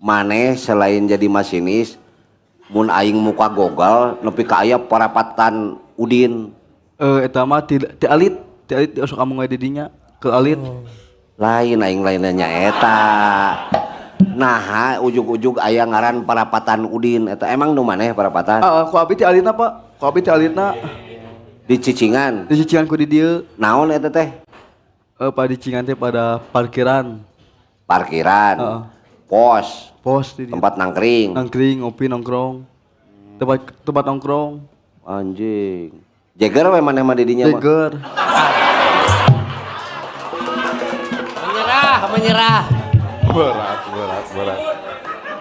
Maneh selain jadi masinis, mun aing muka Google nepi ka aya parapatan Udin. Eta mah ti ti alit, ti alit sok amung we di dinya, ke alit. Lain aing lain nanya eta. Naha ujug-ujug aya ngaran parapatan Udin eta emang nu maneh parapatan? Ah, ku abi ti alitna, Pak. Ku abi ti alitna. Di cicingan. Di cicingan ku di dieu. Naon eta teh? Pada cicingan teh pada parkiran. Parkiran. Heeh. Pos. Pos di dieu. Tempat nangkring. Nangkring, ngopi, nongkrong. Tempat tempat nongkrong. Anjing. Jeger we maneh mah di dinya mah. Jeger. Menyerah, menyerah. Berat, berat, berat.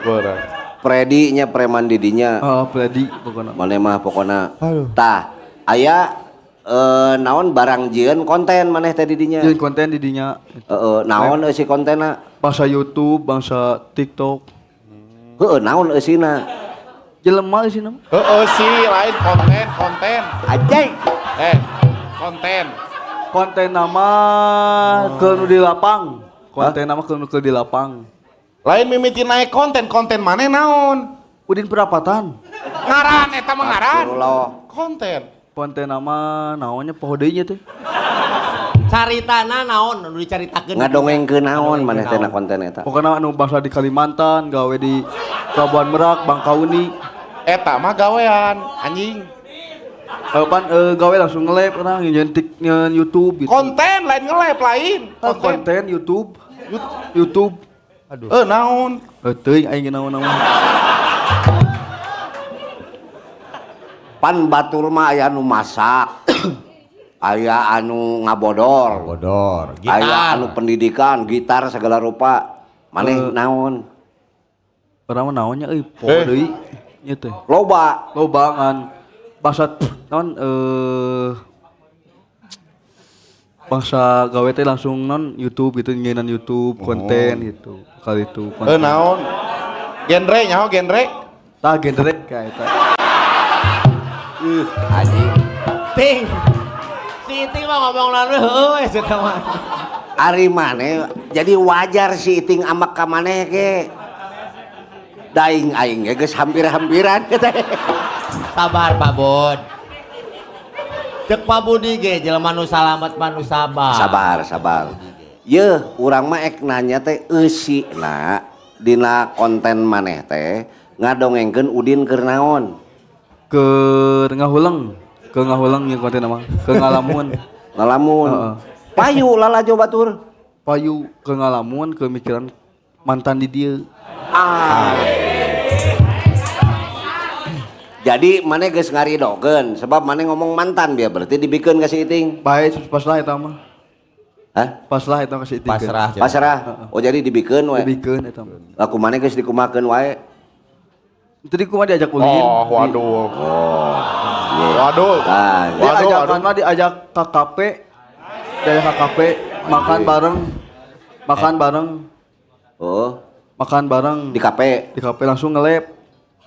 Berat. Predi nya preman di dinya. Heeh, Predi pokona. Maneh mah pokona. Aduh. Tah, aya naon barang jieun konten maneh teh di dinya. Jieun konten di dinya. Heeh, naon eusi kontenna? Bangsa YouTube, bangsa TikTok. Heeh, naon eusina? Jelema eusina mah. Heeh sih, lain konten, konten. Anjing. Konten. Konten nama ke nu di lapang. Konten nama ke nu ke di lapang. Lain mimiti naik konten, konten maneh naon? Udin perapatan. Ngaran eta mah ngaran. Astagfirullah. Konten. Konten nama naonnya poho deui nya teh. Caritana naon nu dicaritakeun? Ngadongengkeun naon maneh teh na konten eta? Pokoknya anu bangsa di Kalimantan, gawe di Pelabuhan Merak, Bangkauni. Eta mah gawean, anjing. Pan gawe langsung nge-lab orang nyentik nyen YouTube gitu. Konten lain nge-lab lain. Ah, konten YouTube. YouTube. Aduh. Naon? Teuing aing naon-naon. Pan batur mah aya anu masak. Aya anu ngabodor. Bodor. Aya Gitar. anu pendidikan, gitar segala rupa. Maneh naon? Urang mah naonnya euy, poho deui nya teh. Loba. Loba ngan bangsa naon bangsa gawe teh langsung non YouTube gitu, nyieunan YouTube konten gitu. Kali itu konten. Naon? Genre nyaho genre? Tah genre ka eta. Anjing. Ting. Si Iting mah ngomong lalu heueuh we eta mah. Ari maneh jadi wajar si Iting ambek ka maneh ge. Daing aing ge geus hampir-hampiran teh. Sabar Pak Bud. Cek Pak Budi ge jelema nu salamet mah nu sabar. Sabar, sabar. Yeuh, urang mah ek nanya teh eusina dina konten maneh teh ngadongengkeun Udin keur naon? Keur ngahuleng, ke ngahuleng ieu konten mah, ke ngalamun. Ngalamun. Heeh. Payu lalajo batur. Payu ke ngalamun, ke mikiran mantan di dieu. Ah. Jadi maneh geus ngaridokeun sebab maneh ngomong mantan dia berarti dibikeun ka si Iting. Bae pasrah eta mah. Hah? Pasrah eta ka si Iting. Pasrah. Pasrah. Oh jadi dibikeun we. Dibikeun eta mah. Lah kumaha geus dikumakeun wae. Tadi kumaha diajak ulin. Oh, waduh. Oh. Iya. Waduh. Nah, Waduh, Diajakan waduh. mah diajak ke kafe. Diajak ke kafe, makan bareng. Makan bareng. Oh, Makan bareng. di kafe. Di kafe langsung nge-lab.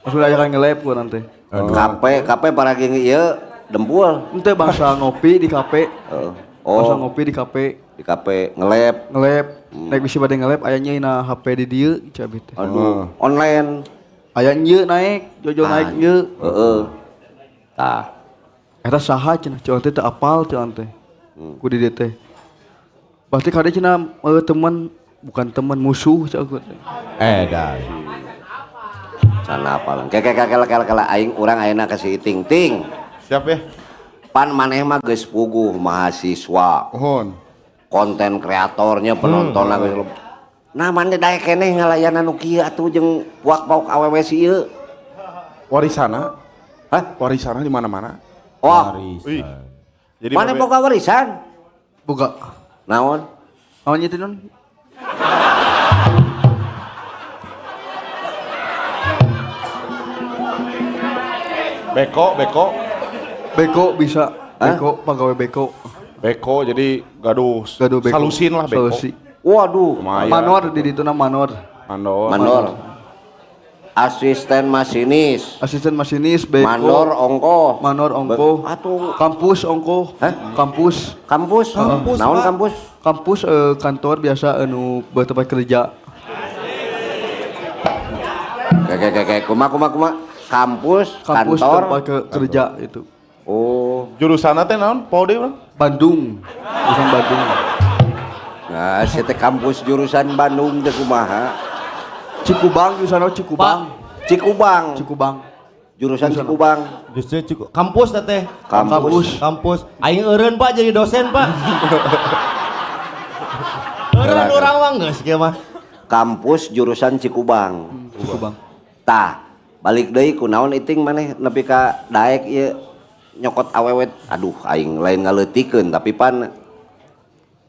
Langsung diajakan nge-lab ku nanti. Kafe, kafe para geng ieu dempul. Ente bangsa ngopi di kafe. Heeh. Bangsa Oh, ngopi di kafe. di kafe nge-lab. Nge-lab. Naik bisi bade nge-lab aya nyieun na HP di dieu cabit teh. Aduh, online. Aya nyieun naik, jojo naik nyieun. Heeh. Tah. Eta saha cenah, cenah teh teu apal cenah teh. Ku di dieu teh. Pasti kade cenah teman, bukan teman, musuh cenah aku teh. Edan. Sana apalan. Ke ke ke ke ke aing urang ayeuna ka si Iting ting. Siap ya? Pan maneh mah geus puguh mahasiswa, Mohon. konten kreatornya penonton geus loba. Nah maneh daek keneh ngalayanan nu kieu atuh jeung puak-pauk awewe si ieu. Warisana? Hah? Warisana di mana-mana. Oh, Wih. Jadi maneh babe- boga warisan? Boga. Naon? Naon nya teh non? Beko, beko. Beko bisa. Hah? Beko, pegawai beko. Beko jadi gaduh. Gaduh beko. Salusin lah beko. Solusi. Waduh, Lumayan. Manor di ditu na manor. Mandor. mandor. Asisten masinis, Asisten masinis beko. mandor ongkoh. Manor ongkoh. Atuh Kampus ongkoh. Hah? Kampus. kampus. Kampus, Naon Pak. kampus? Kampus kantor biasa anu bertempat kerja. Kayak kayak kayak kuma kuma kuma kampus, Kampus kantor. tempat kerja itu. Oh. Jurusanna teh naon? Pode urang. Bandung. Jurusan Bandung. Nah, si teh kampus jurusan Bandung teh kumaha? Cikubang jurusan Cikubang. Cikubang. Cikubang. Jurusan Cikubang. Justru cukup kampus teh. Kampus. Kampus. Aing eureun Pak jadi dosen Pak. Eureun urang mah geus kieu mah. Kampus jurusan Cikubang. Cikubang. Tah, balik deui kunaon Iting maneh nepi ka daek ieu nyokot awewe. Aduh, aing lain ngaleutikeun tapi pan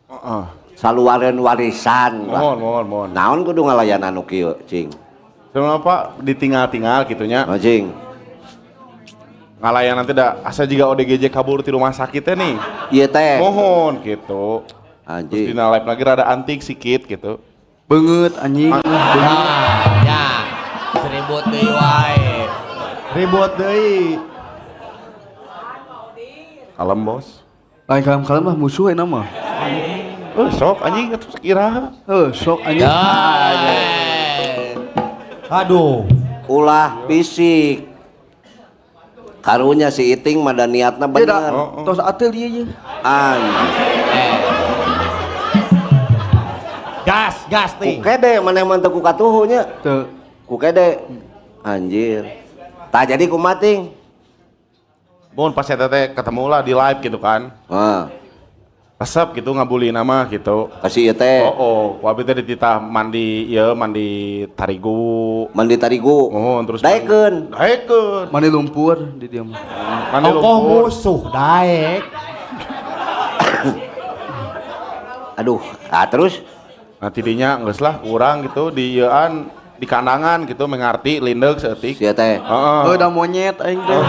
Heeh. saluareun warisan lah. Mohon, mohon, mohon. Naon kudu ngalayanan nu kieu, Cing? Sebenarnya Pak ditinggal-tinggal gitunya. Oh, Cing. Ngalayan nanti dah asa juga ODGJ kabur di rumah sakit teh nih. Ieu teh. Mohon gitu. Terus Anjing. dina live lagi rada antik sikit gitu. Beungeut anjing. Beungeut. Nah, ya. Ribut deui wae. Ribut deui. Kalem bos. Lain kalem-kalem lah musuh enak mah. Eh sok anjing atuh kira. Heuh, sok anjing. Ya. Aduh. Ulah fisik. Karunya si Iting mah da niatna Dia da bener. tos atel ieu ye. Anjing. Eh. Gas, gas Ku ting. kede maneh mah teu ku katuhu nya. Teu. Ku kede. Anjir. Tah jadi kumaha Ting? Mohon pas eta teh ketemu lah di live gitu kan. Heeh. Resep gitu ngabuli nama gitu. Kasih ieu teh. Oh, oh, ku abi teh dititah mandi ieu mandi tarigu. Mandi tarigu. Mohon terus Daekeun. Daekeun. Mandi lumpur di dia mah. Mandi Ongkoh lumpur. musuh daek. Aduh, ah terus Nah tidinya geus lah kurang gitu di ieuan di kandangan gitu mengerti lindeuk saeutik. si teh Heeh. Heuh da monyet aing teh.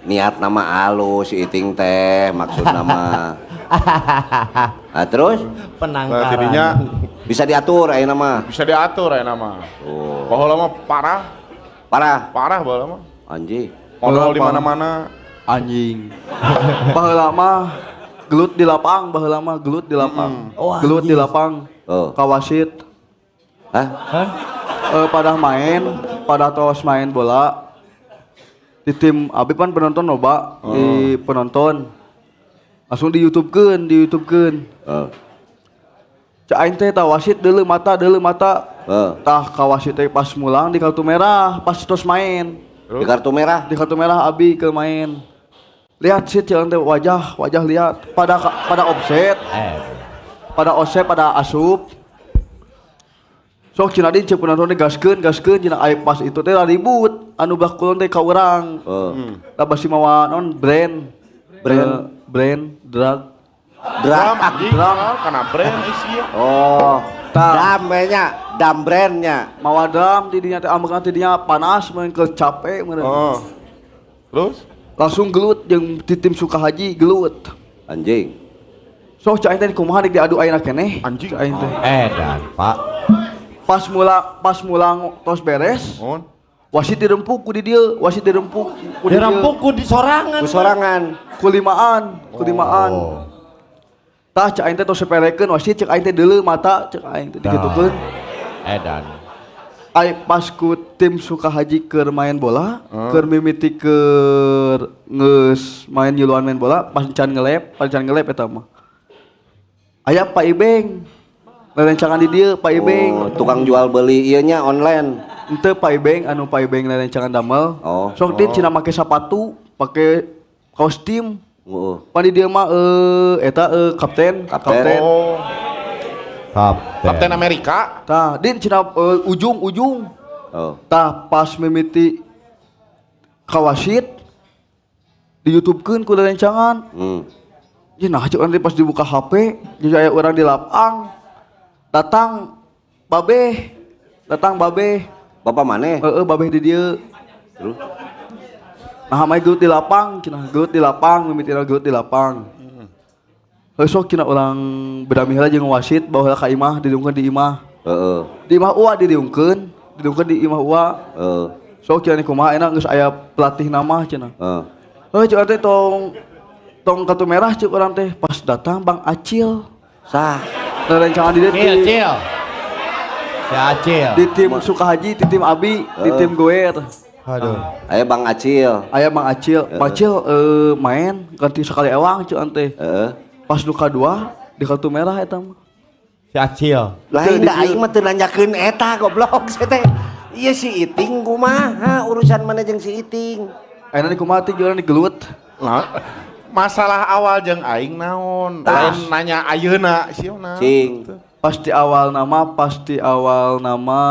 niat nama alus si Iting teh maksud nama. Ah terus Nah Penangkaran. tidinya bisa diatur ayeuna mah. bisa diatur aya nama. Oh. Baheula mah parah, Parah. parah baheula mah. Anjing. Modal di Baheula mana-mana. Anjing. Baheula mah gelut di lapang, baheula mah gelut di lapang. Oh, Gelut di anjing. lapang. Oh. Kawasit. Hah? Hah? Pada main, pada tos main bola. Di tim abi pan penonton loba, di penonton. Langsung di YouTube-keun, di YouTube-keun. Heeh. Cak aing teh tah wasit deuleu mata, deuleu mata. Heeh. Tah kawasit teh pas mulang di kartu merah, pas tos main. Di kartu merah. Di kartu merah abi ke main. Lihat sih jalan teh wajah, wajah lihat pada pada offset, Eh. pada offset, pada asup. Sok cenah di ceuk penonton teh gaskeun, gaskeun cenah aya pas itu teh ribut anu belah kulon teh ka urang. Heeh. Da basi mawa non brand. Brand? Brand drug. Drum. Anjing, Drum. kana brand isi. Oh. Tah. Dam we nya, dam brandnya. Mawa drum ti dinya teh ambekna ti dinya panas meureun keur capek meureun. Oh. Terus? Langsung gelut jeung ti tim Sukahaji gelut. Anjing. Sok cak aing teh kumaha dek diadu ayeuna keneh. Anjing. Cak aing teh. Edan, Pak. Pas mula pas mulang tos beres, Mohon. wasit dirempuk ku di dieu, wasit dirempuk ku di dieu. Dirempuk ku di sorangan. Ku sorangan. Ku limaan, ku limaan. Oh. Tah cak aing teh tos sepelekeun wasit cek aing teh deuleu mata cek aing teh dikitukeun. Edan. Ai pas ku tim Sukahaji keur main bola, keur mimiti keur geus main nyiluan main bola, pas can ngelep, pas can ngelep eta mah. Aya Pak Ibeng. Lelencangan di dieu Pak Ibeng. Oh, tukang jual beli ieu nya online. Ente Pak Ibeng anu Pak Ibeng lelencangan damel. Oh. Sok din cenah make sapatu, pake kaos tim. Heeh. Pan di dieu mah eta kapten, Kapten. Oh. Kapten. Kapten Amerika. Tah, din cenah ujung-ujung. Oh. Tah pas mimiti kawasit di YouTube-keun ku lelencangan. Ya nah cek urang teh pas dibuka HP, jadi aya urang di lapang. Datang babeh, datang babeh. Bapak maneh? Heeh, babeh di dieu. Terus? Nah, mah gelut di lapang, cenah gelut di lapang, mimitina gelut di lapang. Heuh sok cenah urang bedami heula jeung wasit bawa heula ka imah, didungkeun di imah. Heeh. Di imah uwa didungkeun, didungkeun di imah uwa. Heeh. Sok cenah kumaha enak geus aya pelatih nama cenah. Heeh. Heuh cek urang teh tong tong kartu merah cek urang teh pas datang Bang Acil. Sah. Nah, rencangan di dieu Cil, ti cil. Si Acil. Di tim Sukahaji, di tim Abi, di tim Goer. Aduh. Aya Bang Acil. Aya Mang Acil, Mang Acil main ganti sekali ewang cuy ante. Heeh. Pas nu kadua di kartu merah eta mah. Si Acil. Lain da aing mah teu nanyakeun eta goblok sia teh. Ieu si Iting kumaha urusan mana jeung si Iting? Ayeuna di kumaha teh jualan di gelut. Nah, masalah awal jeung aing naon? Tah. Lain nanya ayeuna sieuna. Cing. Pasti awal nama, pasti awal nama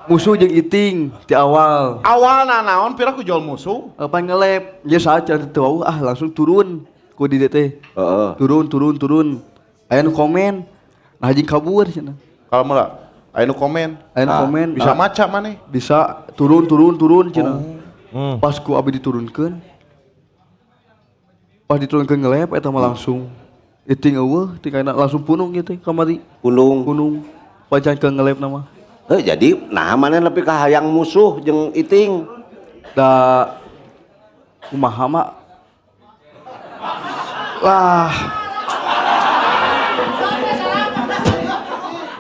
musuh jeung Iting di awal. Awalna naon pira ku jual musuh? Apa ngelep? Ya saat can teu wawuh, ah langsung turun ku di teh. Heeh. Turun turun turun. Aya nu komen. Nah jeung kabur cenah. Kalau mula aya nu komen. Aya nu Ah, komen. Bisa ah, maca maneh. Bisa turun turun turun cenah. Hmm. Pas ku abi diturunkeun. Pas diturunkeun ngelep eta mah langsung Iting eueuh tinggalna langsung punung gitu kamari. Pundung. Punung. Pacan ke ngelep nama. Heuh, jadi nah mana lebih ka hayang musuh jeung Iting. Da kumaha mah lah.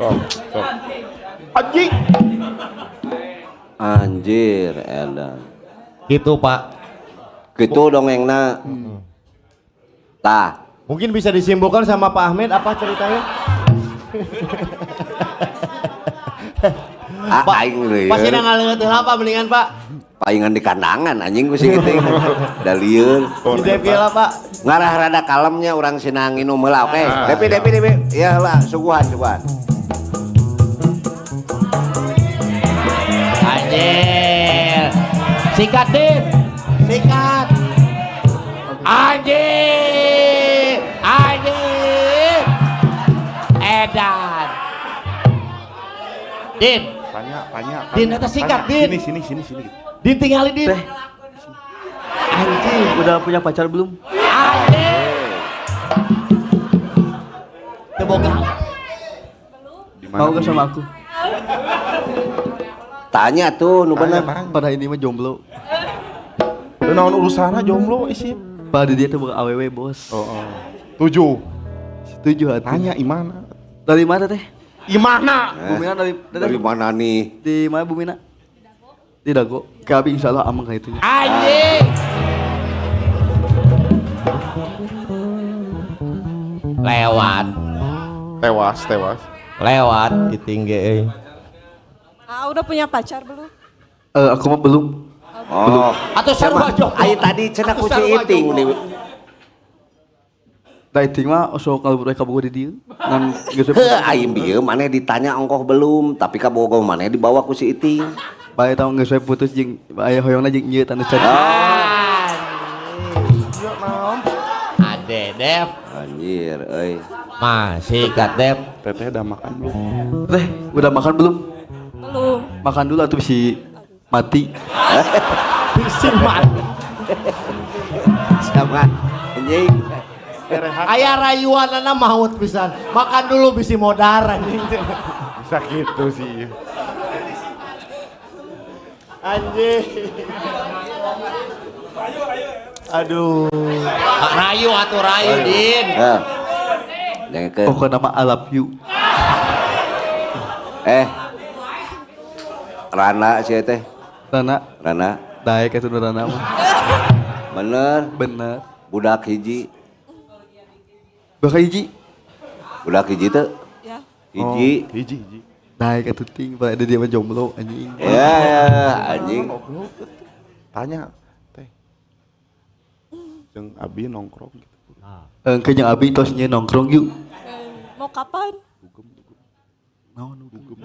Oh, sok. Anjing. Anjir edan. Gitu, Pak. Gitu dongengna. Tah, Mungkin bisa disimpulkan sama Pak Ahmed apa ceritanya? ah, aing lieur. Pasti ngaleueut heula Pak mendingan Pak. Paingan di kandangan anjing ku si Iting. Da lieur. Si Devi lah Pak. Ngarah rada kalemnya urang sinang nginum heula, oke. Ah. Depi Depi Depi. Iya heula, suguhan suguhan. Anjir. Sikat, Din. Sikat. Anjir. Anjir. Edan. Din, Tanya, tanya. Din, tanya, eta sikat, tanya. Din. Sini, sini, sini, sini. Din tinggalin Din. Teh. Anjir. Udah punya pacar belum? Anjir. Teu boga. Di mana? Mau gak sama aku? Tanya tuh nu Tanya, bener. tanya. Pada ini mah jomblo. Lu naon urusanna jomblo isin? Pada dia tuh bukan awewe bos. Oh, oh. Tujuh. Setuju hati. Tanya imana? Dari mana teh? Imana? Bumina dari dari, Dari mana nih? di mana Bumina? Di Dago. Ke Abi insya Allah aman kayak itu. Anjing. Lewat, Tewas, tewas. lewat iting ge euy. Ah, udah punya pacar belum? Eh, aku mah belum. Oh. Atau sarua jomblo. Ayo tadi cenah ku Atuh si sarua Iting jomblo. nih. Da iting mah osok kalebur kabogoh di dieu. Ngan geus Heuh, aing bieu maneh ditanya ongkoh belum, tapi kabogoh maneh dibawa ku si Iting. Bae tau geus we putus jeung aya hoyongna jeung ieu tanda cari. Ade Dev. Anjir euy. Masih sikat Dev. Teteh udah makan belum? Teh, udah makan belum? Belum. Makan dulu atau si mati. Bisi mati. Sama anjing. Aya rayuanana maut pisan. Makan dulu bisi modar anjing. Bisa gitu sih. Anjing. Aduh. Rayu atuh rayu Din. Heuh. Dengekeun. Pokoknya nama I love you. Eh. Rana sih teh. Rana, Rana. daek itu Rana mah. Bener, Bener. Budak hiji. Bakal hiji. Budak hiji teh. Ya. Hiji. Oh, hiji, hiji. Daek atuh ting, pada dia mah jomblo anjing. Ya, ya, anjing. Tanya, teh. Jeung Abi nongkrong gitu. Engke jeung Abi tos nyeun nongkrong yuk. Mau kapan? Naon dugem.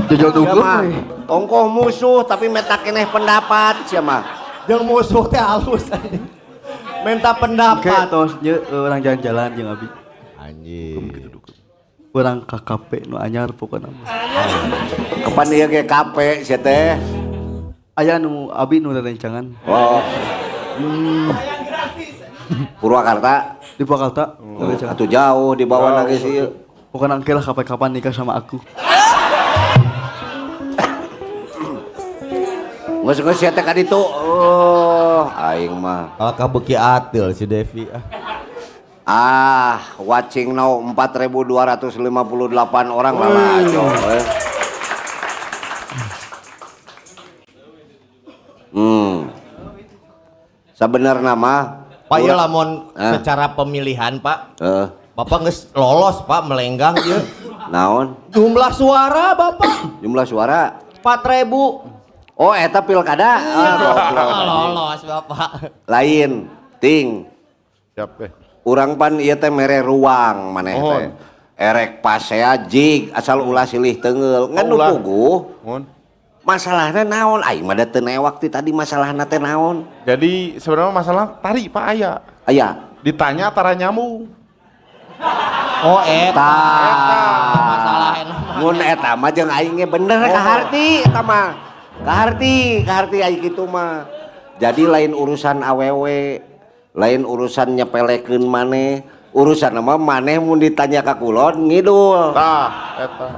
Jajal Sia dugem mah, we. ongkoh musuh tapi meta keneh pendapat sia mah. Jeung musuh teh halus anjing. Minta Engke pendapat. tos nyeun urang jalan-jalan jeung Abi. Anjing. Gitu dugem. Urang ka kafe nu anyar pokona mah. Kapan ieu ge kape sia teh? Aya nu Abi nu rencangan Oh. Purwakarta. Di Purwakarta. Oh, atuh jauh dibawa lagi sih. Pokoknya engke lah kapan-kapan nikah sama aku. Geus-geus sia teh ka ditu. Oh, aing mah. Kalau kabeuki atil si Devi ah. Ah, watching now 4.258 orang lalajo. Sebenarnya mah Pak ya lamun Ah. secara pemilihan Pak, eh, Bapak geus lolos Pak melenggang ieu. Naon? Jumlah suara Bapak Jumlah suara. 4.000. Oh, eta pilkada. Ah, goblok. Lolos Bapak. Lain, ting. Siap eh. Urang pan ieu teh mere ruang maneh Mohon. teh. Erek pasea jig asal ulah silih teunggeul. Ngan nu Ulah. puguh Mohon. masalahna naon? Aing mah da teu newak ti tadi masalahna teh naon? Jadi sebenarnya masalah tari Pak aya. Aya. Ditanya tara nyambung. Oh eta. Tah. Masalah enak. Mun eta mah jeung aing ge bener kaharti eta mah. Kaharti, kaharti aing kitu mah. Jadi lain urusan awewe, lain urusan nyepelekeun maneh, urusan mah maneh mun ditanya ka kulon ngidul. Tah, eta.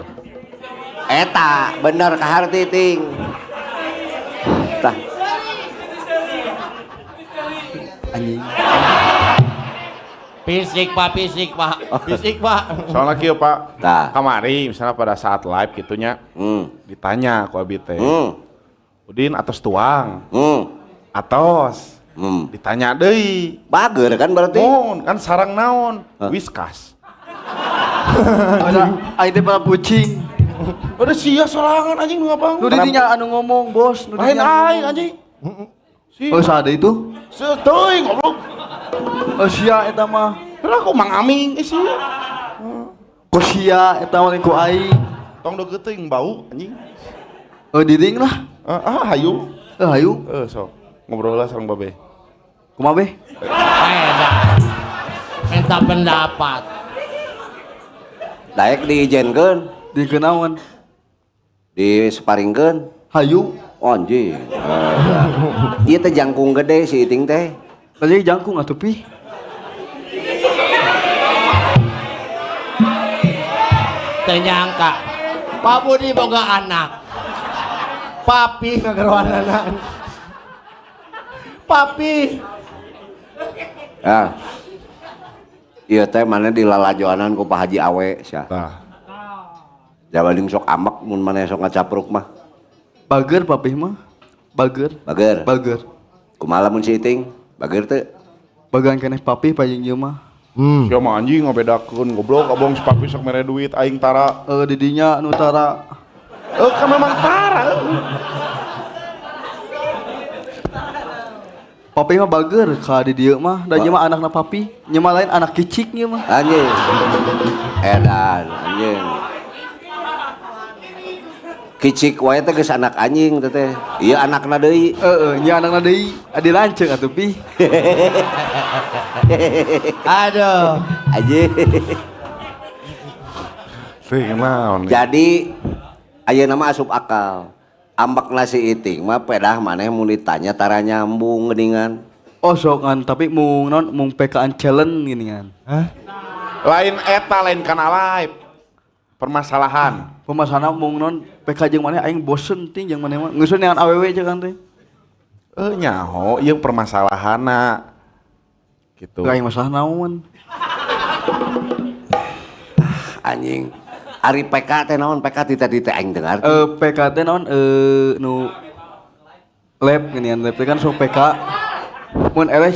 Eta bener kaharti ting. Tah, Anjing. Fisik Pak, fisik Pak. Fisik Pak. Soalnya kieu Pak. Tah. Kamari misalnya pada saat live gitunya ditanya ku abi teh. Udin atos tuang, atos. Ditanya deui. Bager kan berarti? Mohon, kan sarang naon? Hah? Whiskas. Ada aing teh pada pucing. Udah sia sorangan anjing nu ngabang. Nu didinya anu ngomong, Bos. Nu Lain dinya aing ngomong. anjing. Si. Oh, sada itu? Teuing goblok. Oh, sia eta mah. Kenapa aku Mang Aming eh sia. Ku sia eta mah lain ku aing. Tong deukeut teuing bau anjing. Oh, diding lah. Ah, hayu. Eh, hayu. Eh, sok. Ngobrol lah sareng babe. Kumaha beh? Minta pendapat. Daek diijenkeun, Dikenaon? disparingkeun. Hayu. Oh, anjing. Ieu teh jangkung gede si Iting teh. Tadi jangkung atuh pi. Teu nyangka. Pak Budi boga anak. Papi ngageroanana. Papi. Ah. Ieu teh mana dilalajoanan ku Pak Haji Awe sia. Tah. Jabaning sok ambek mun maneh sok ngacapruk mah. Bager papi mah. Bager. Bager. Bager. Kumaha lamun si Iting? Bager teu? Bagan keneh papi payung ieu mah. Sia mah anjing ngabedakeun goblok abong si papi sok mere duit aing tara. Eh didinya anu tara. Eh kan memang tara. Papi mah bager ka di dieu mah. Da ieu mah anakna papi. Ieu mah lain anak kicik ieu mah. Anjing. Edan anjing. Kicik wae teh geus anak anjing teh teh. Ieu anakna deui. Heeh, nya anakna deui. Adi lanceuk atuh pi. Aduh. Anjing. Teh naon. Jadi ayeuna mah asup akal. Ambek nasi iting mah pedah maneh mun ditanya tara nyambung geuningan. Oh sok kan tapi mung naon mung PK-an challenge gini kan. Hah? Lain eta lain kana live. Permasalahan. Pemasana mung non PK jeung maneh aing bosen ting jeung maneh mah. Geus neangan awewe jeung kan teh. Eh nyaho ieu permasalahanna. Gitu. Aing masalah naon. Anjing. Ari PK teh naon PK ti tadi teh aing dengar. PK teh naon nu lab ginian lab teh kan sok PK. Mun eleh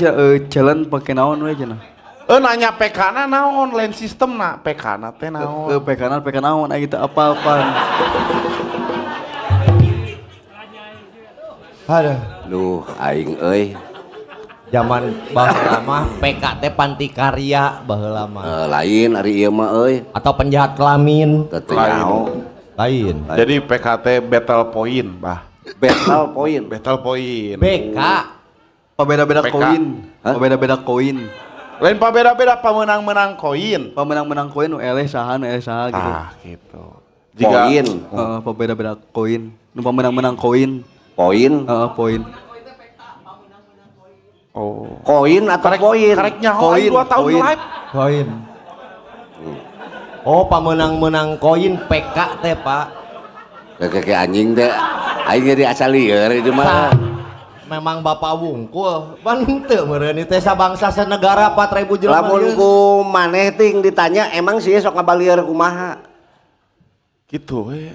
challenge pake naon we cenah. Nanya PK na naon lain sistem na PK na teh naon. PK na PK naon aing teu apa-apa. Aduh. Duh aing euy. Zaman baheula mah PK teh Panti Karya baheula mah. Lain ari ieu mah euy. Atau penjahat kelamin. Teu teu nyaho. Lain. Jadi PK teh battle point, bah. Battle point. Battle point. BK. Pabeda-beda PK. koin. Hah? Pabeda-beda koin. Lain pabeda-beda pamenang-menang koin. Pamenang-menang koin nu eleh saha nu eleh saha gitu. Ah, gitu. Poin. Heeh, pabeda-beda koin. Nu pamenang-menang koin. Poin. Heeh, poin. Oh. Koin atau poin? Karek nyaho Koin, aing 2 tahun koin. live. Koin. Oh, pamenang-menang koin PK teh, Pak. Kayak anjing teh. Aing jadi asal lieur itu mah. Memang Bapak wungkul, ban henteu meureun ieu teh sabangsa senegara 4000 jelema. Lamun Ieu. ku maneh ting ditanya emang sih sok ngabalieur kumaha? Gitu we.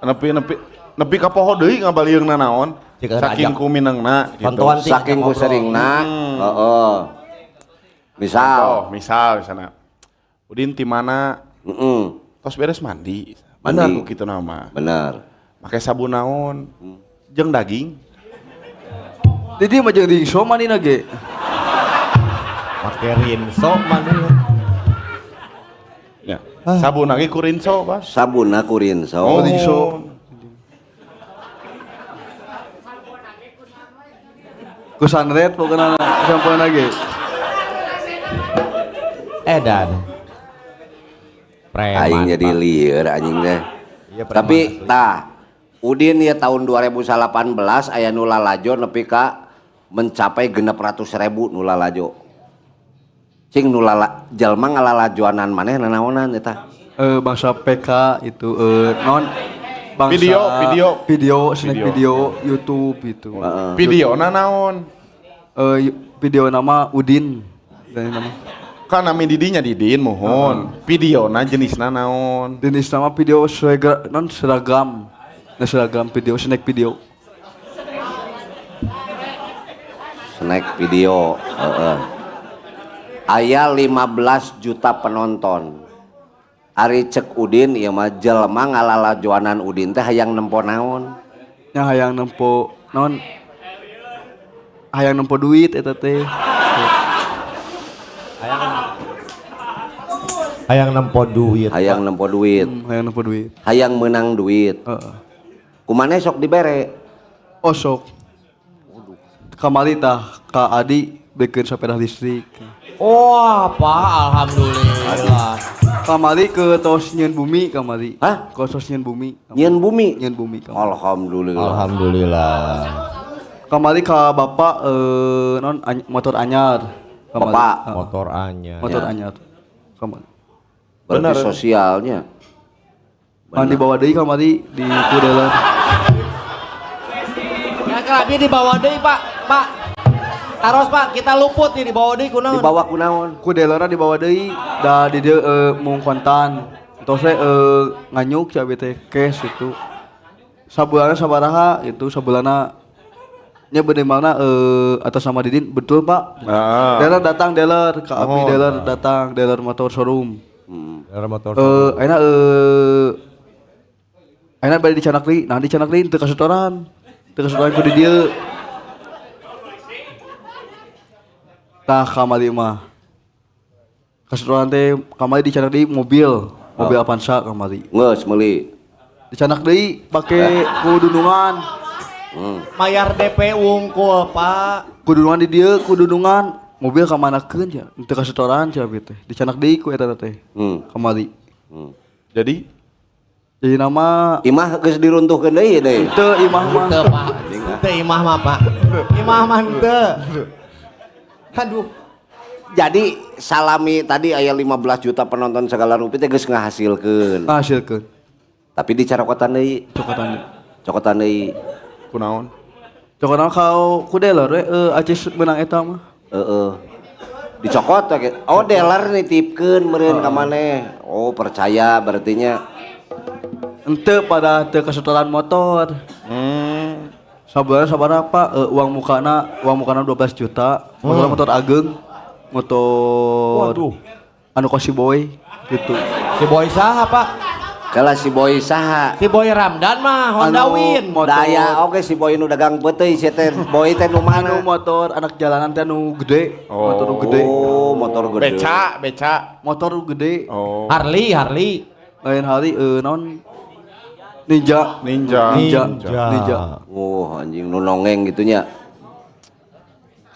Nepi nepi nepi ka poho deui ngabalieungna naon. Cik, Saking ajak. ku minengna gitu. Tontoan ting Saking ku ngobrol. seringna, heeh. Misal, Contoh, misal misalnya. Udin ti mana? Tos beres mandi. Mandi. Bener ku kitu nama. Bener. Make sabun naon? Jeung daging. Di dieu mah jeung ringso mandina ge. Make rinso mana. Ya. Sabun lagi ku rinso, Pak. Sabunna ku rinso. Oh. Rinso. Ku sunred pokokna sampeuna ge. Edan. Preman. Aing jadi Pak. lieur anjing teh. Iya, preman Tapi asli. tah Udin ya tahun 2018 aya nu lalajo nepi ka mencapai 600.000 nu lalajo. Cing nu lala jalma ngalalajoanan maneh nanaonan eta? Bangsa PK itu non bangsa Video, video. Video, snack Video. video, YouTube itu. Video na naon? Video nama Udin dan nama Kan nami didinya Didin muhun. Video na jenisna naon? Jenis nama video seragam non seragam. Nah, seragam video, snack video. Snack video, heeh. Aya 15 juta penonton. Ari cek Udin ieu mah jelema ngalalajoanan Udin teh hayang nempo naon? Nya hayang nempo non hayang nempo duit eta teh. Hayang nempo duit. Hayang nempo duit, Hayang nempo duit. Hayang menang duit. Heeh. Kumaneh sok dibere? Oh sok. Kamari tah ka Adi bikin sepeda listrik. Oh, Pak, alhamdulillah. Kamari ke tos nyieun bumi kamari. Hah? Ke tos nyieun bumi. Nyieun bumi. Nyieun bumi kamari. Alhamdulillah. Alhamdulillah. Kamari ka bapak non motor anyar. Kamari. Bapak. Heeh. Motor anyar. Motor Ya. anyar. Kamari. Berarti Bener. sosialnya. Mandi dibawa deui kamari di kudeler. Ya kelabi dibawa deui, Pak. Pak. Taros, Pak, kita luput nih dibawa deui kunaon? Dibawa kunaon? Ku dealerna dibawa deui da di dieu mung kontan. Tos we nganyuk si abi teh cash itu. Sabulanna sabaraha itu sabulanna nya bener atas nama Didin betul Pak. Ah. Dealer datang dealer ke abi Oh. dealer datang dealer motor showroom. Dealer motor. Ayeuna ayeuna bade dicanak deui. Nah dicanak deui teu kasetoran. Teu kasetoran ku di dieu. Tah kamari mah. Kasetoran teh kamari dicanak deui mobil, mobil Avanza kamari. Geus meuli. Dicanak deui pake kudunungan. Mayar DP wungkul, Pak. Kudunungan di dieu, kudunungan mobil ka manakeun ya? Teu kasetoran cenah abi teh. Dicanak deui ku eta teh. Kamari. Jadi Jadi nama Imah geus diruntuhkeun deui deui. teu imah mah. Henteu, Pak. Henteu imah mah, Pak. Imah mah henteu. Aduh. Jadi salami tadi aya 15 juta penonton segala rupi teh geus ngahasilkeun. Ngahasilkeun. Tapi dicarokotan deui, Cokotan deui. Cokotan deui. Kunaon? Cokotan kau ku dealer we acis menang eta mah. Heeh. Dicokot we. Oh, dealer nitipkeun meureun ka maneh. Oh, percaya berartinya. Ente pada teu kasetoran motor. Sabulan sabaraha Pak? Uang mukana 12 juta. Motor motor ageng. Motor. Waduh. Anu kos si Boy gitu. Si Boy saha, Pak? Kalau si Boy saha? Si Boy Ramdan mah Honda Anu, Win. motor. Daya oke si Boy nu dagang peuteuy si teh Boy teh nu mana? Anu motor anak jalanan teh anu gede, Oh. motor nu gede. Oh, motor gede. Beca, beca. Motor nu gede. Oh. Harley, Harley. Lain hari naon Ninja. Ninja. Ninja. Ninja. Ninja. Oh, anjing nu nongeng gitunya.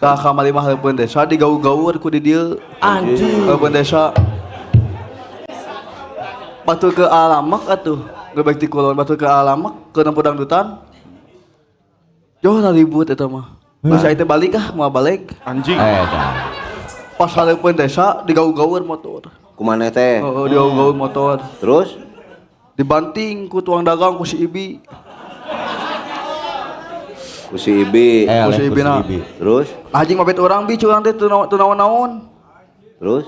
Tah kamari mah hareupeun desa digaul-gaul ku di dieu. Anjing. Hareupeun desa. Batur ke alamak atuh. Gebek ti kulon batur ke alamak ke nempo dangdutan. Yo ribut eta mah. Bisa teh balik ah, mau balik. Anjing. Edan. Pas hareupeun desa digaul-gaul motor. Kumaneh teh? Heeh, digaul-gaul motor. Terus Dibanting ku tuang dagang ku si Ibi. Ku si Ibi. Ku si Eleh Ibi na. Ibi. Terus? Nah anjing mabet urang bi curang teh teu naon-naon. Terus?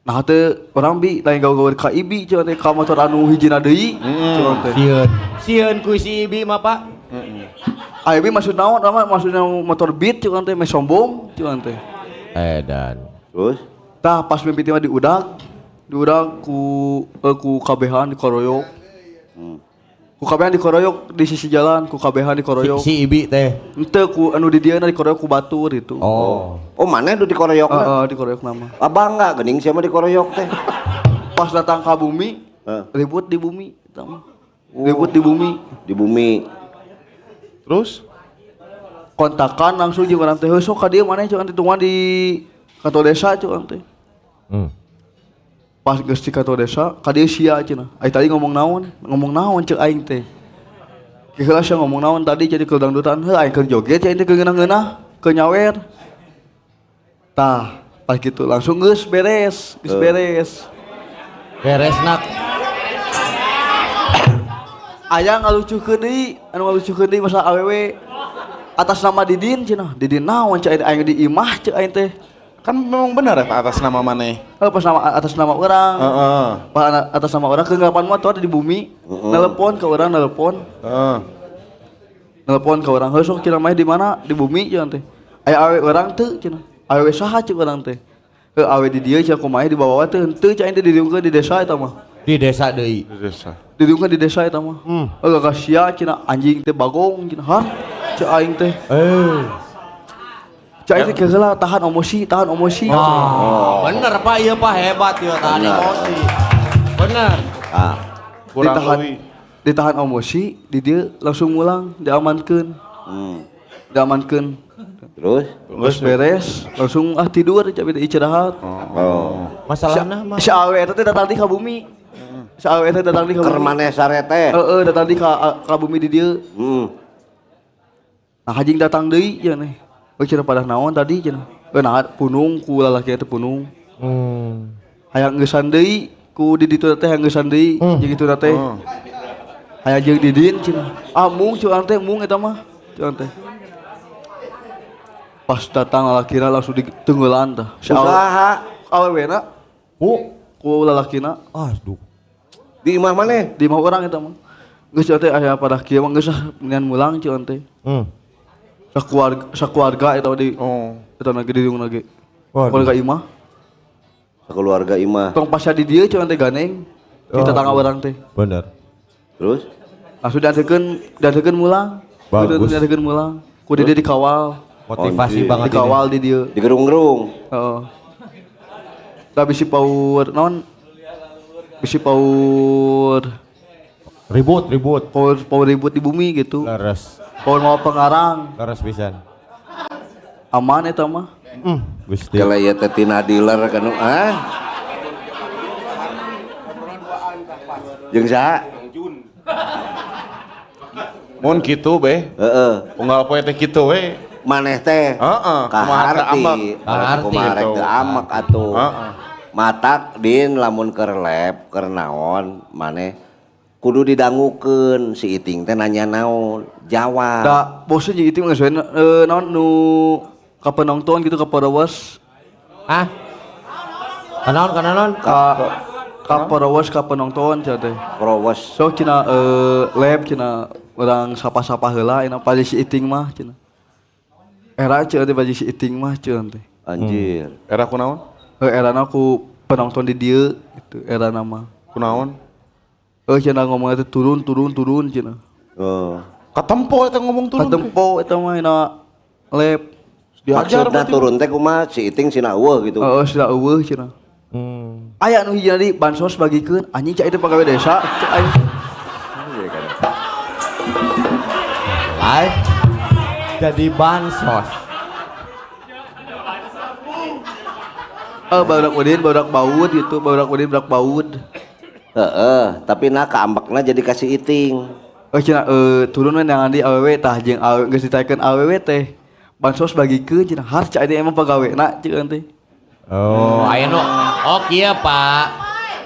Nah teh urang bi lain gawe-gawe ka Ibi curang teh ka motor anu hijina deui curang teh. Sieun. Sieun ku si Ibi mah, Pak. Ah Ibi maksud naon nama maksudnya motor beat curang teh meh sombong curang teh. Edan. Terus? Tah pas mimpi mah diudag, diudag ku ku kabehan dikoroyok. Ku kabehan dikoroyok di sisi jalan, ku kabehan dikoroyok. Si Ibi teh. Henteu ku anu di dieu dikoroyok ku batur itu. Oh. Oh, mana nu dikoroyokna? Heeh, dikoroyok nama. Abang enggak geuning sia mah dikoroyok teh. Pas datang ka bumi, ribut di bumi eta mah. Ribut di bumi. Di bumi. Terus? Kontakan langsung jeung urang teh, "Heuh sok ka dieu maneh cek teh tungguan di kantor desa cek urang teh." Pas geus di kantor desa, ka dieu sia cenah. Ai tadi ngomong naon? Ngomong naon cek aing teh. Heula sia ngomong naon tadi jadi ke dangdutan, heuh aing keur joget aing teh keur ngeunah-ngeunah, keur nyawer. Tah, pas gitu langsung geus beres, geus beres. Beres nak. Aya ngalucukeun deui, anu ngalucukeun deui masalah awewe. Atas nama Didin cenah, Didin naon cek aing di imah cek aing teh. Kan memang benar ya Pak atas nama maneh. Heuh pas nama atas nama urang. Heeh. Pas atas nama urang ke ngalapan motor di bumi, nelpon ke urang nelpon. Heeh. Nelpon ke urang, heuh sok cenah mah di mana? Di bumi cenah teh. Aya awe urang teu cenah. Awewe saha cek urang teh? Heuh awe di dieu cenah kumaha di bawah teh henteu cek aing teh didiungkeun di desa eta mah. Di desa deui. Di desa. Didiungkeun di desa eta mah. Heuh gak sia cenah anjing teh bagong cenah. Har cek aing teh. Cek aing teh keheula tahan emosi, tahan emosi. Oh, bener Pak, iya Pak hebat ya tahan emosi. Bener. Ah, Kurang Ditahan, leuwih. ditahan emosi, di dieu langsung mulang, diamankeun. Diamankeun. Terus? Terus beres, langsung ah tidur cek teh istirahat. Oh. Masalahna mah. Si awe eta teh datang di ka bumi. Si awe eta datang di ka Keur bumi. maneh sare teh. Heeh, datang di ka bumi di dieu. Nah, anjing datang deui ya nih. Oh, cenah padah naon tadi cenah. Nah punung ku lalaki teh punung. Hayang geusan deui ku di ditu teh hayang geusan deui jeung kitu teh. Hayang jeung Didin cenah. Ah mung curang teh mung eta mah. Curang teh. Pas datang lalakina langsung ditenggelan tah. Si Usaha awewena ku lalakina. Aduh. Di imah maneh? Di imah urang eta mah. Geus teh aya padah kieu mah geus ah mendingan mulang curang teh. Sakeluarga, sakeluarga eta di eta na ge di diung na ge. Keluarga imah. Sakeluarga imah. Tong pasca di dieu curang teh ganeng. Di tetangga urang teh. Bener. Terus? Langsung diantekeun mulang. Bagus. Diantekeun mulang. Ku di dieu dikawal. Motivasi banget ini. Dikawal di dieu. Digerung-gerung. Heeh. Da bisi paur naon? Bisi paur ribut, ribut. Paur ribut di bumi gitu. Leres. Paur mau pengarang. Leres pisan. Aman eta mah. Gusti. Kalau ieu teh tina dealer kanu ah. Jeung saha? Mun kitu beh. Heeh. Unggal poe teh kitu we. Maneh teh. Heeh, kumaha teu Kaharti. ambek. Kaharti. Kumaha rek teu ambek atuh. Heeh. Matak din lamun keur lep keur naon maneh kudu didangukeun si Iting teh nanya naon, jawab. Da bosen jeung Iting geus we naon nu ka penonton gitu ka followers. Ah. Kanaon kanaon? Ka followers ka penonton cenah teh. Followers. So cenah lab cenah urang sapa-sapa heula ina paji si Iting mah cenah. Era cenah teh paji si Iting mah cenah teh. Anjir. Era kunaon? Heuh erana ku penonton di dieu gitu erana mah. Kunaon? Heuh cenah ngomongna teh turun turun turun cenah. Oh. Katempo eta ngomong turun. Katempo eta mah ina lab. Diajar Maksudna turun teh kumaha si Iting sina eueuh gitu. Heeh sina eueuh cenah. Aya nu hiji di bansos bagikeun anjing cak itu pegawai desa cak aing. Live jadi bansos. Barudak Udin, barudak baud gitu, barudak Udin, barudak baud. Heeh, tapi nah kaambekna jadi kasih Iting. Oh cenah turun we neangan di awewe tah jeung awewe geus ditaekeun awewe teh. Bansos bagikeun cenah har cak ini emang pegawena cek teh. Oh, aya nu oh kieu Pak.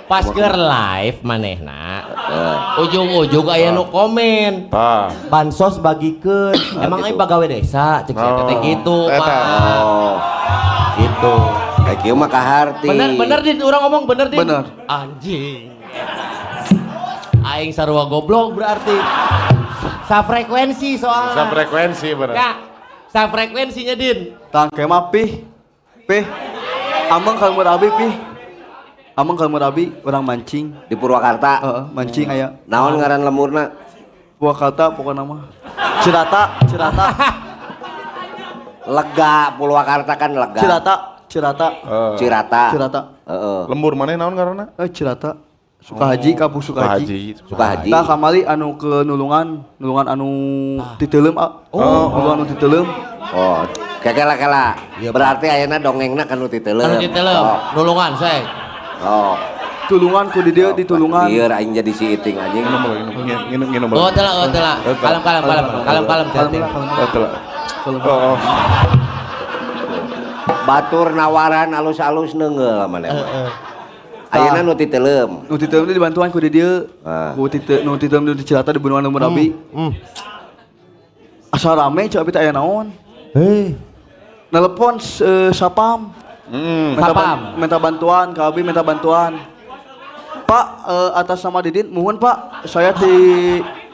Pas keur live manehna. Ujung-ujung aya nu komen. Tah. Bansos bagikeun. Emang gitu. aing pagawe desa, cek si eta teh gitu, Eta. Pak. Oh, Gitu. kayak kieu mah kaharti. Bener, bener Din, urang ngomong bener Din. Bener. Anjing. Aing sarua goblok berarti. Safrekuensi soalnya. Safrekuensi bener. Ya, safrekuensinya Din. Tah ke mah pih. Pih. Ameng ka lembur abi pih. Ameng ka lembur abi urang mancing. Di Purwakarta. Heeh, mancing aya. Naon ngaran lemburna? Purwakarta pokokna mah. Cirata, Cirata, Lega, Purwakarta kan lega. Cirata, Cirata, Eh, Cirata. Cirata. Heeh. Lembur mana naon ngaranna? Eh Cirata. Sukahaji, kampung Sukahaji. Sukahaji. Tah kamari anu ke nulungan, nulungan anu titeuleum ah. Oh, nulungan anu titeuleum. Oh, kekela-kela. Berarti ayeuna dongengna kan nu titeuleum. Anu titeuleum, Oh. nulungan saya. Oh. Tulungan ku di dieu ditulungan. Lieur aing jadi si Iting anjing. Nginum nginum nginum nginum. Oh, telah, oh, telah. Kalem, kalem, kalem, kalem, kalem, Kalem kalem. lah, kalem. Oh, telah. Kalem. Oh, oh. Batur nawaran alus-alus neungeul maneh. Ayeuna nu titeuleum. Nu titeuleum teh dibantuan ku di dieu. Ah. Ku tite nu titeuleum di Cirata di Bendungan Lembur Abi. Asa rame cek abi teh aya naon. Hei. Nelpon sapam. Minta, Sapam. minta bantuan ke abi, minta bantuan. Pak, atas nama Didin, mohon Pak, saya di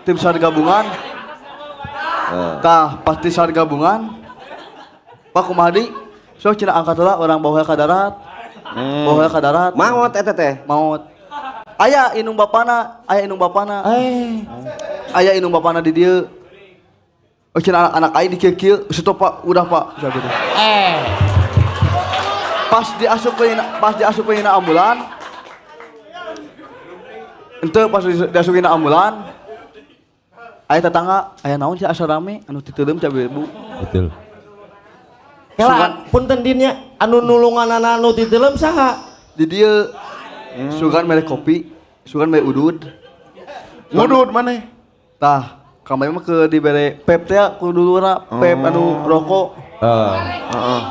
tim SAR gabungan. Tah, pasti SAR gabungan. Pak kumaha deui? Sok cenah angkat heula orang bawa ka darat. Bawa ka darat. Maot eta teh. Maot. Aya indung bapana, aya indung bapana. Eh. Aya indung bapana di dieu. Oh cenah anak aing di kieu-kieu, stop Pak, udah Pak, cenah gitu. Eh. Pas diasupkeun, pas diasupkeun ambulan. Ente pas diasupkeun ambulan. Aya tetangga, aya naon sih asa rame anu titeuleum cabe Bu. Betul. Kela, punten Din nya, anu nulungan anu titeuleum saha? Di dieu sugan mere kopi, sugan mere udud. Ngudud maneh. Tah, kamari mah ke dibere pep teh ku dulurna, pep anu rokok. Heeh.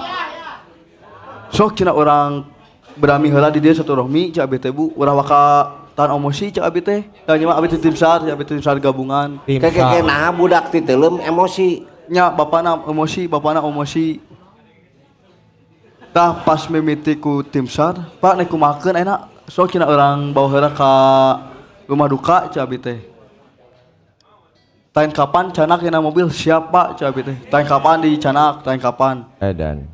Sok cenah urang berami heula di dieu satu rohmi cek abi teh Bu, urang waka tahan emosi cek abi teh. Da nya mah abi teh tim SAR, abi teh tim SAR gabungan. Tim Keke SAR. naha budak titeuleum emosi. Nya bapana emosi, bapana emosi. Tah pas mimiti ku tim SAR, Pak nek kumakeun ayeuna sok cenah urang bawa heula ka rumah duka cek abi teh. Taen kapan canak dina mobil siap Pak cek abi teh. Taen kapan di canak, taen kapan. Edan.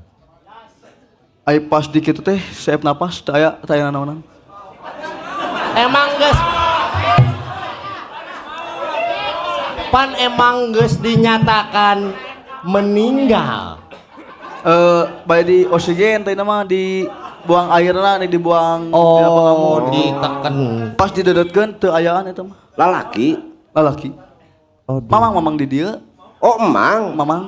Ai pas di kitu teh seep napas teu aya teu aya nanaonan. Emang geus pan emang geus dinyatakan meninggal. Bae di oksigen teh mah dibuang airna nih dibuang dina pengamun. Oh, diteken. Pas didedetkeun teu ayaan eta mah. Lalaki. Lalaki. Mamang mamang di dieu, Oh, emang. mamang.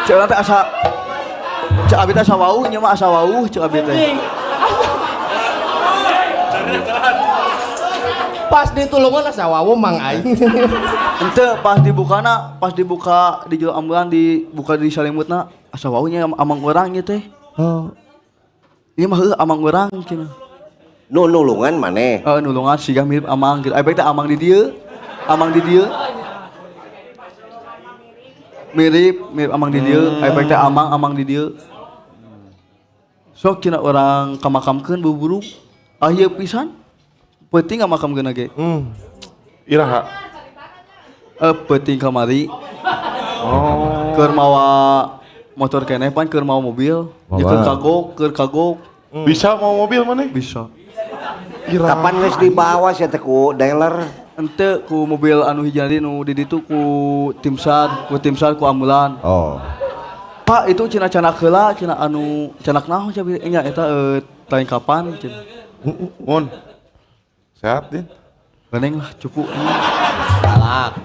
Cek urang teh asa cek abi teh asa wauh nya mah asa wauh cek abi teh. Anjing. Pas ditulungan asa wawuh mang aing. Ente pas dibukana, pas dibuka di jero ambulan dibuka di salimutna asa wauh nya amang urang ieu teh. Oh. Ieu mah heuh amang urang cenah. Nu nulungan maneh. Heeh nulungan siga mirip amang gitu. Ai teh amang di dieu. Amang di dieu. Mirip, mirip amang di dieu. Ai teh amang amang di dieu. Sok cenah urang kamakamkeun buburu. Ah ieu pisan. Peuting ngamakamkeun ge. Iraha. Peuting kamari. Oh. Keur mawa motor keneh pan keur mawa mobil. Ya keur kagok, keur kagok. Bisa mau mobil maneh? Bisa. Iraha. Kapan geus dibawa sia teh ku dealer? Ente ku mobil anu hiji nu di ditu ku tim SAR, ku tim SAR ku ambulan. Oh. Pak itu cenah canak heula, cenah anu canak naon cenah nya eta lain kapan cenah. Mun. Sehat, Din? Gandeng lah cukup. Galak.